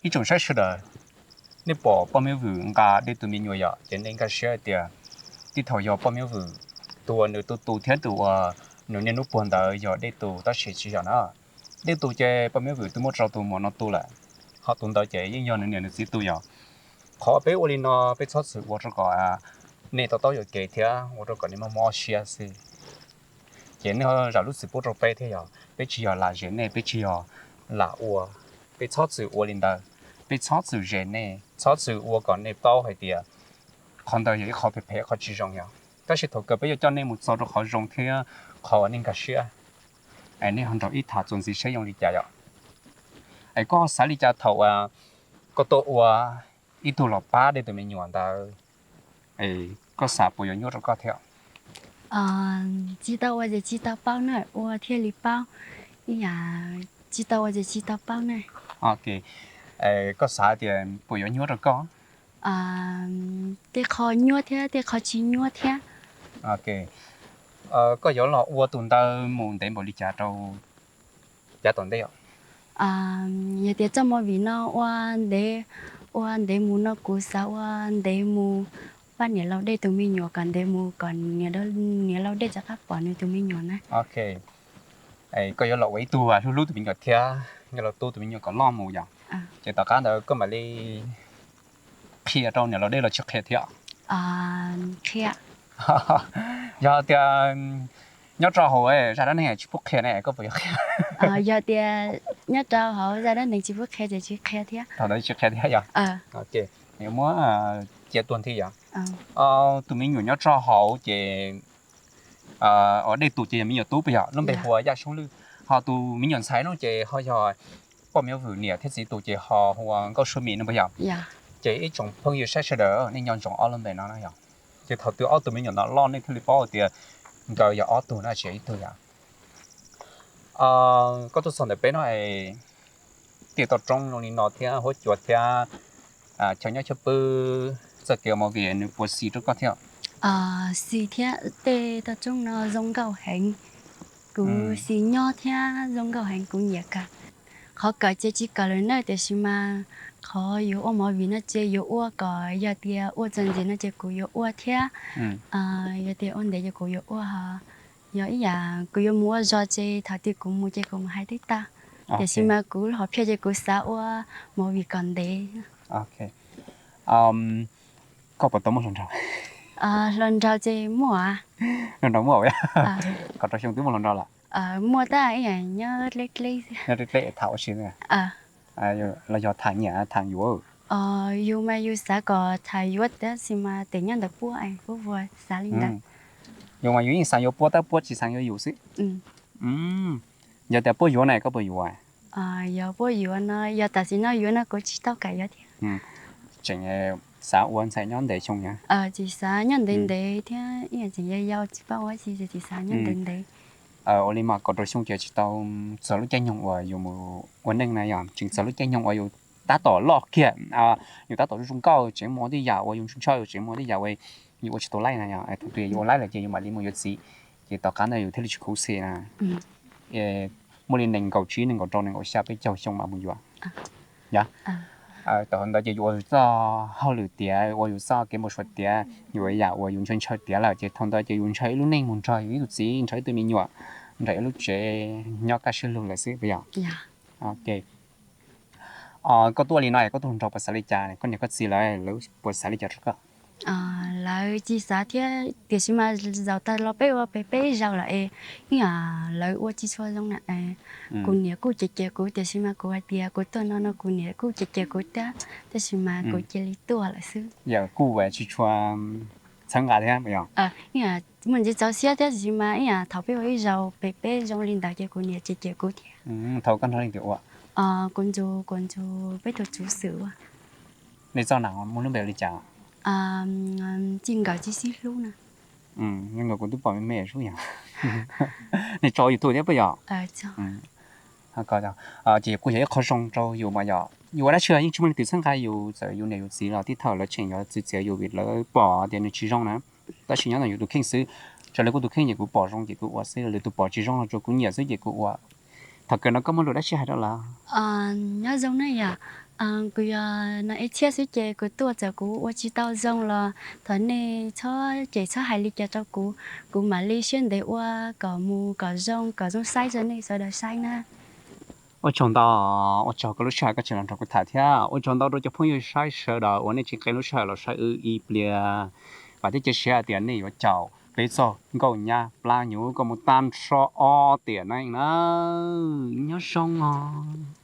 Ib tsoom saib sawv daws, nej pom poj miv vwm nqa dej tus me nyuam yom, ces nej nkag siab hais tias tib thaum yog poj miv vwm tus uas nws tu tu thiab tus uas nws niaj hnub puag ntawd yog dej tus tab sis tsis yog na. Dej tus ces poj miv vwm twb muab rau tus muam no tu lawm, ho tus ntawd ces yeej yog nws niam nws txiv tu yom. Qhov peb ua li no peb txhob txwm ua rau kom nej to taub yuam kev thiab ua rau kom nej mob mob siab xwb. Ces nej zam lub txim pub rau peb thiab yog peb tsis yog lam zes nej, peb tsis yog lam ua, peb txhob txwm ua li ntawd, peb txhob txwm zes nej, txhob txwm ua kom nej paub hais tias qhov ntawd yog ib qhov phem phem qhov tsis zoo yom. Tab sis thaum kawg peb yuav coj nej mus txog rau qhov zoo thiab qhov uas nej nkag siab. Es nej ho nrog ib tham txuas ntxiv saib zoo li cas yom. Es koj xav li cas thaum uas koj tuaj ua ib tug los pab dej tus me nyuam ntawd, koj xav puas yuav nyuaj rau koj thiab? Tsis tau ua ces tsis tau paub na, ua thiaj li paub. Ib yam tsis tau ua ces tsis tau paub na. Koj xav tias puas yuav nyuaj rau koj? Tej qho nyuaj thiab tej qho tsis nyuaj thiab. Koj yuav los ua tus ntawd mus ntev npaum li cas rau yav tom ntej? Yog tias txoj movie no ua ntev, ua ntev mus no kuv xav ua ntev mus pab niam laus dej tus me nyuam kom ntev mus kom niam laus dej rov qab pom nws tus me nyuam na. Koj yuav los ua ib tug hlub hlub tus me nyuam thiab yuav los tu tus me nyuam kom loj mus yom. Ces tom qab ntawd koj mam li qhia rau niam laus dej los tsis qhia thiab? Qhia. Yog tias nyob rau hauv zaj dab neeg tsis pub qhia ne, koj puas yuav qhia? Yog tias nyob rau hauv zaj dab neeg tsis pub qhia ces tsis qhia thiab. Thaum ntawd tsis qhia thiab yog? Muab cia tuag nthi yom. Tus me nyuam nyob rau hauv ces, dej tus ces yog me nyuam tub puas yog? Lub npe hu ua Yaj Soob Lwj. Ho tus me nyuam ntxhais no ces ho yog poj miv vwm niam thiab txiv tus ces ho hu ua Nkauj Sua Mim no puas yog? Ces ib tsoom phooj ywg saib sawv daws, nej nco ntsoov ob lub npe no na yog. Ces thaum twg ob tug me nyuam no loj nej thiaj li paub tias nkawd yog ob tug na tsis yog ib tug yom. Koj tuaj txog ntawm peb no es tej toj roob zoo li no thiab huab cua thiab chaw nyob chaw pw, txoj kev ua movie nws puas xis rau koj thiab? Xis thiab, tej toj roob no zoo nkauj heev. Kuv xis nyob thiab zoo nkauj heev, kuv nyiam kawg. Qhov kawm ces tsis kawm lawm na, tiam sis mas qhov yuav ua movie no ces yuav ua kom yog tias ua txuas ntxiv no ces kuv yuav ua thiab. Yog tias ua ntev ces kuv yuav ua ho. Yog ib yam kuv yuav mus ua zog ces thaum twg kuv mus ces kuv mus hais twb tau. Tiam sis mas kuv lub hom phiaj ces kuv xav ua movie kom ntev. Koj puas tau muaj hluas nraug? Hluas nraug ces muaj. Hluas nraug muaj, kaum rau xyoo twb muaj hluas nraug lawm? Muaj tab sis nyob deb deb xwb. Nyob deb deb tham ua si los yog tham nyiam tham yuav? Yus mas yus xav kom tham yuav tab sis mas tes nyob ntawm puab es puab puas xav li ntawd. Yus mas yus yeej xav yuav puab tab puab tsis xav yuav yus xwb. Yog tias puab yuav na koj puas yuav? Yog puab yuav no, yog tam sim no yuav no kuv tsis tau kam yuav thiab. Tseem xav ua ntxhais nyob ntev xyoo? Tsis xav nyob ntev ntev thiab, ib yam tseem yau yau tsis paub ua tsi ces tsis xav nyob ntev ntev. Ua li mas kaum rau xyoo ces tsis tau txog lub caij nyoog uas yus mus ua neej na yog, tseem txog lub caij nyoog uas yus tab tom loj kiag, yus tab tom zoo zoo nkauj, tseem muaj tej yam uas yus ntshaw ntshaw, tseem muaj tej yam uas yus ua tsis tau laij na yog. Thaum twg yus ua laij lawm ces yus mam li mus yuav txiv, ces tom qab ntawd yus thiaj li tsis khuv xim na. Muaj li nees nkaum tsib, nees nkaum rau, nees nkaum xya, peb caug xyoo mam mus yuav. Yog, thaum ntawd ces yus ua yus txoj hauj lwm tiav, ua yus txoj kev npau suav tiav, yus ua yam uas yus ntshaw ntshaw tiav lawm ces thaum ntawd ces yus ntshaw ib lub neej mus nrog yus ib tug txiv, nrog ib tug me nyuam, nrog ib lub tsev nyob kaj siab lug lawm xwb puas yog? Koj tuaj ua li no es koj tus hluas nraug puas xav li cas, koj niam koj txiv lawv, lawv puas xav li cas rau koj? Lawv tsis xav thiab, tiam sis mas zaum tas los peb ua peb peb zaug lawm es, ib yam lawv ua tsis tshua zoo na. Kuv niam kuj cem cem kuv tiam sis mas kuv hais tias kuv tuaj no no kuv niam kuj cem cem kuv thiab, tab sis mas kuv cia li tuaj lawm xwb. Yog kuj tsis tshua txhawb nqa thiab puas yog? Ib yam muaj ntsis txaus siab thiab tiam sis mas ib yam thaum peb ua ib zaug peb peb zoo li ntawd ces kuv niam cem cem kuv thiab. Thaum koj nrog leej twg ua? Kuv ntxuag, kuv ntxuag peb tug txuv xwm ua. Nej txoj nam muaj lub npe li cas? Txij nkawm tsis sib hlub na. Nkawd kuv twb pom me me sub yog. Nej tso YouTube thiab puas yog? Ces kuj yog ib qho zoo rau yus mas yog yus ua dab tsi los yeej tsis muaj leej twg txhawb nqa yus, txawm yus niam yus txiv los tib thaum lawv tseem yuav txwv txiav yus vim lawv pom tias nws tsis zoo na. Tab sis nyob ntawm yus tus kheej xwb, raws li kuv tus kheej ces kuv pom zoo ces kuv ua xwb, lwm tus pom tsis zoo los tsuas kuv nyiam xwb ces kuv ua. Thaum kawg no koj muaj lus dab tsi hais rau lawv? Nyob zoo na yom. Kuv yog no ib txhiab xwb ces kuv tuaj txawm kuv ua tsis tau zoo los thov nej txhob cem txhob hais li cas rau kuv, kuv mam li siab ntev ua kom mus kom zoo kom zoo saib rau nej sawv daws saib na. Ua tsaug ntau, ua tsaug koj lub sij hawm koj tseem los nrog kuv tham thiab ua tsaug ntau rau cov phooj ywg saib sawv daws uas nej tseem qee lub sij hawm los saib wb ib pliag. Vam thiab cia siab hais tias nej yuav caum peb txog nkauj nyab plab hnyuv koj mus tag nrho ob tiam neej na. Nyob zoo os.